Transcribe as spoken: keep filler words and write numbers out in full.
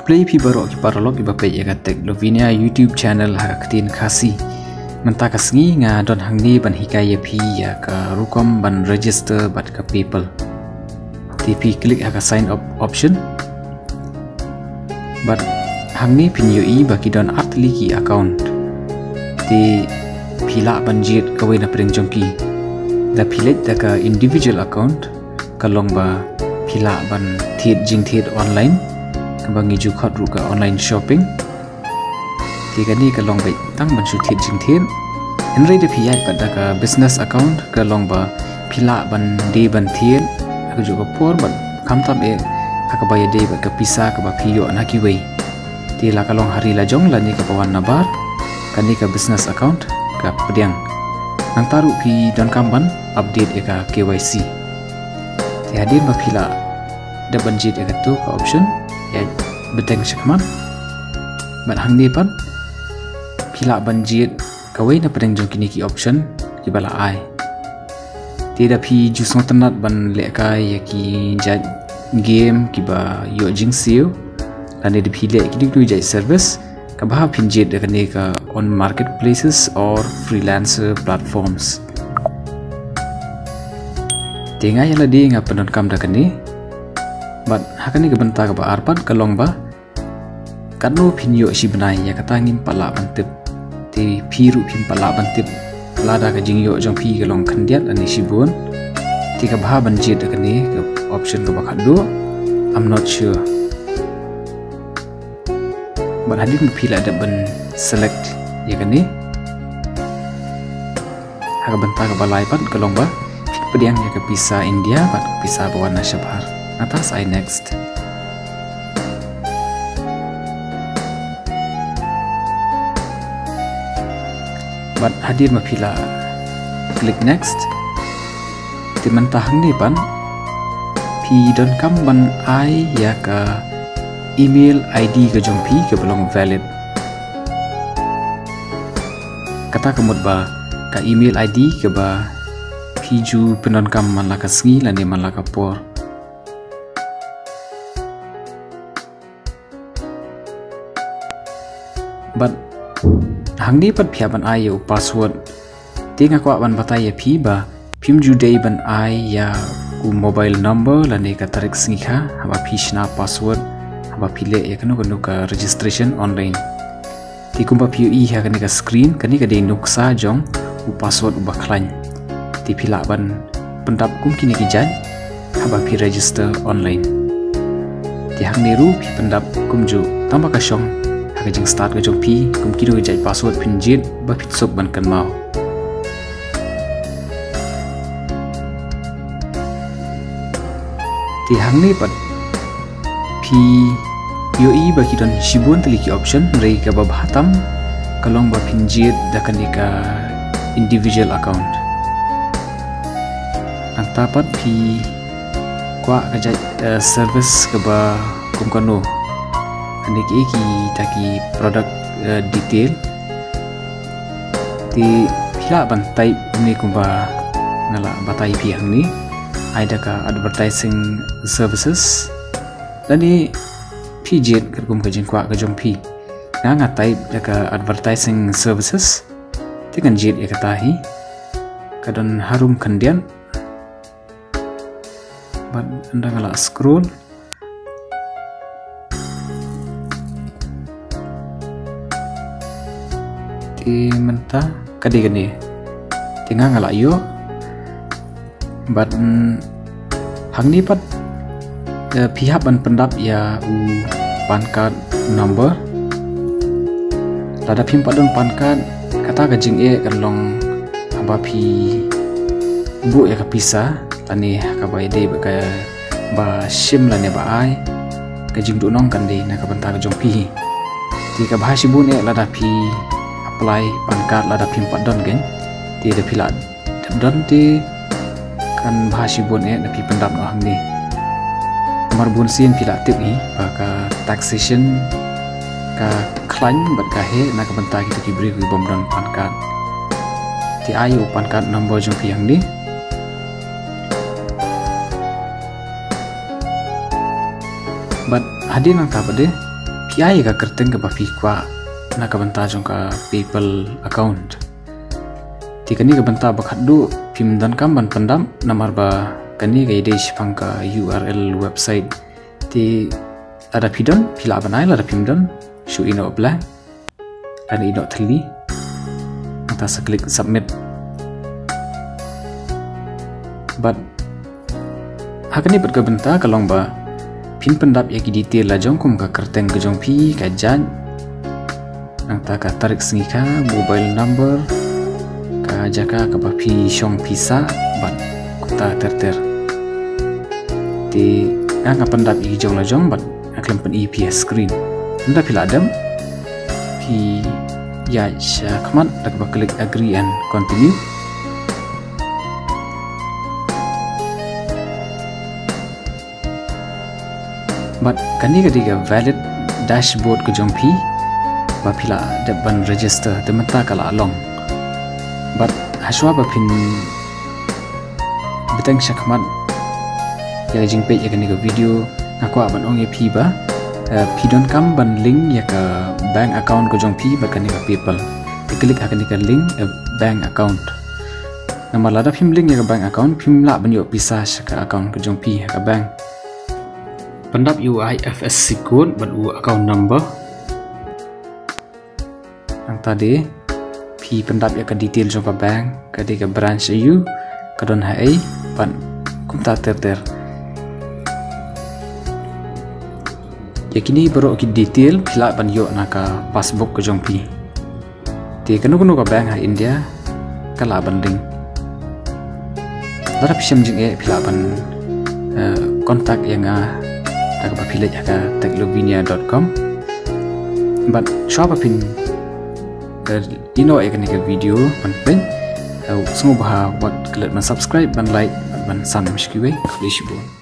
Khublei phi baroh ki paralok kiba peit ïa ka Tech Lavinia YouTube channel ha ka ktien Khasi. Mynta ka sngi nga don hangne ban hikai ïa phi ïa ka rukom ban register bad ka PayPal. Te phi click ha ka sign up option. Bad hangne phin ïohi ba ki don artylli ki account. Te phi lah ban jied kawei na pdeng jong ki. Da phi leit da ka individual account, ka long ba phi lah ban thied jingthied online, kaba ngi ju khot ruh ka online shopping. Te kane ka long beit tang ban shu thied jingthied. Hynrei da phi ïaid pat da ka business account, ka long ba phi lah ban die ban thied ha kajuh ka por bad khamtam eh ha kaba ïadei bad ka pisa kaba phi ïoh na kiwei. Te la ka long ha ri la jong lane kaba wan nabar, kane ka business account ka pdiang. Nangta ruh phi donkam ban update ïa ka K Y C. Te hadien ba phi la dep ban jied ïa kato ka option, ïa bteng shakhmat. Bad hangne pat phi lah ban jied kawei na pdeng jong kine ki option kiba la ai. Te da phi ju sngewtynnat ban lehkai ïa ki jait game kiba ïoh jingsiew, lane da phi leh kino kino jait service, kaba bha phin jied da kane ka on marketplaces or freelancer platforms. Te nga ïa lade nga pyndonkam da kane. Bad ha kane ka bynta kaba ar pat ka long ba katno phin ïoh shi bnai, ïa kata ngim pat lah ban tip. Te phi ruh phim pat lah ban tip lada ka jingïoh jong phi ka long khyndiat lane shibun. Te kaba bha ban jied da kane ka option kaba khatduh, I'm not sure. Bad hadien ba phi la dep ban select ïa kane, ha ka bynta kaba lai pat ka long ba phin pdiang ïa ka pisa India bad ka pisa ba wan na shabar. Nangta sa ai next. Bad hadien ba phi la click next, te mynta hangne pat phi donkam ban ai ïa ka email I D ka jong phi kaba long valid. Kata ka mut ba ka email I D kaba phi ju pyndonkam man la ka sngi lane man la ka por. Bad hangne pat phi hap ban ai ïa u password. Te nga kwah ban batai ïa phi ba phim ju dei ban ai ïa u mobile number lane ka tarik sngikha haba phi shna password haba phi leh ïa kano kano ka registration online. Te kumba phi ïohi ha kane ka screen, kane ka dei nuksa jong u password uba khlaiñ. Te phi lah ban pyndap kum kine ki jait haba phi register online. Te hangne ruh phi pyndap kumjuh tang ba ka shong ha ka jingstad ka jong phi, kum kino ki jait password phin jied ba phin suk ban kynmaw. Te hangne pat phi ïohi ba ki don shibun tylli ki option, hynrei kaba bha tam ka long ba phin jied da kane ka individual account. Nangta pat phi kwah ka jait, eh, service kaba kum kano, kane ki, kita ki product, eh, detail. Te phi lah ban type kumne kumba nga la batai phi hangne. Ai da ka advertising services. Lane phi jied katkum ka jingkwah ka jong phi. Nga nga type da ka advertising services. Te ngan jied ïa kata hi. Ka don harum khyndiat. Bad ynda nga la scroll. Te mynta ka dei kane. Te nga nga la ïoh. Bad, mm, hangne pat, eh, phi hap ban pyndap ïa u PAN card number. Lada phim pat don PAN card, kata ka jingeh kan long haba phi buh ïa ka pisa, lane ha kaba ïadei bad ka ba shim lane ba ai, ka jingduhnong kan dei na ka bynta ka jong phi. Te ka bha shibun eh lada phi apply PAN card lada phim pat don kein. Te da phi la dep don te kan bha shibun eh da phi pyndap noh hangne. Namar bun sien phi la tip hi ba ka taxation ka khlaiñ bad ka heh na ka bynta kito ki briew ki bym don PAN card. Te ai u PAN card number jong phi hangne. Bad hadien nangta pat de, phi ai ïa ka kyrteng kaba phi kwah na ka bynta jong ka PayPal account. Te kane ka bynta ba khatduh phim donkam ban pyndap, namar ba kane ka ïadei shaphang ka U R L website. Te lada phi don, phi lah ban ai, lada phim don, shu ïeh noh blank. Lada ïeh noh thylli, nangta sa click submit. Bad ha kane pat ka bynta ka long ba phin pyndap ïa ki detail la jong kum ka kyrteng ka jong phi, ka jait, nangta ka tarik sngi kha, mobile number, ka jaka kaba phi shong phi sah, bad kumta ter ter. Te nga, nga pyndap ïa ki jong la jong bad nga khlem pyni ïa phi ha screen. Ynda phi la dep, phi ïaid shakhmat da kaba click agree and continue. Bad kane ka dei ka valid dashboard ka jong phi ba phi la dep ban register, te mynta ka la long. Bad hashwa ba phin bteng shakhmat ïa la jingpeit ïa kane ka video, nga kwah ban ong ïa phi ba, eh, phi donkam ban link ïa ka bank account ka jong phi bad kane ka PayPal. Te click ha kane ka link, eh, bank account. Namar lada phim link ïa ka bank account, phim lah ban ïoh pisa sha ka account ka jong phi ha ka bank. Pyndap ïa u I F S C code bad u account number. Nangta de phi pyndap ïa ka detail jong ka bank, ka dei ka branch aiu, ka don haei, bad kumta ter ter. Ïa kine baroh ki detail phi lah ban ïoh na ka passbook ka jong phi. Te kano kano ka bank ha India ka lah ban link. Lada phi shem jingeh phi lah ban, eh, contact ïa nga da kaba phi leit ha ka techlovinia dot com. Bad shuwa ba phin, eh, ïeh noh ïa kane ka video ban peit, eh, sngewbha wat klet ban subscribe, ban like, ban san ma sha kiwei. Khublei shibun.